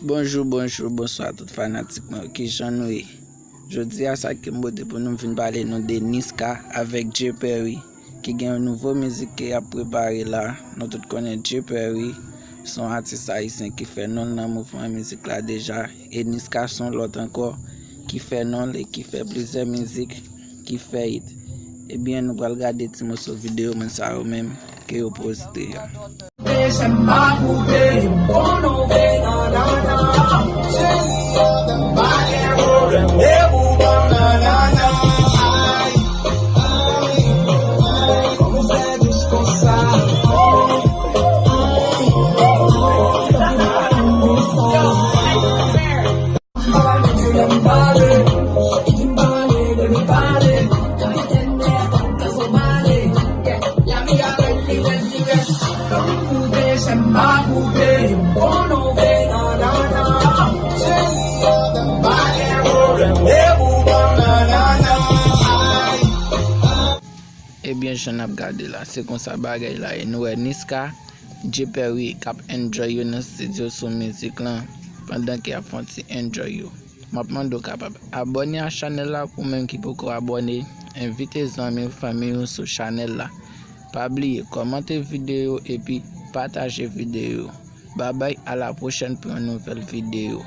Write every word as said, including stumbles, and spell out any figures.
Bonjou, bonjou, bonswa tout fanatik mwen yo. Kijan nou ye? Jodi a, sa ki m pote pou nou, m vin pale nou de Niska avèk Jay Perry, ki gen yon nouvo mizik ke y ap prepare la. Nou tout konnen Jay Perry se yon atis ayisyen ki fè non l nan mouvman mizik la deja, e Niska se yon lòt ankò ki fè non l e ki fè plizyè mizik ki fè hit. Ebyen, nou pral gade ti moso videyo moun sa yo menm ke yo poste a. Ebyen, jan n ap gade la, se konsa bagay la ye. Nou wè Niska, Jay Perry k ap enjoy yo nan estidyo sou mizik lan, pandan ke y ap fè yon ti enjoy yo. M ap mande w kapab abòne a chanèl la pou menm ki poko abòne, envite zanmi w, fanmi w sou chanèl la. Pa bliye kòmante videyo epi pataje videyo. Babay, a la pwochèn pou yon nouvèl videyo.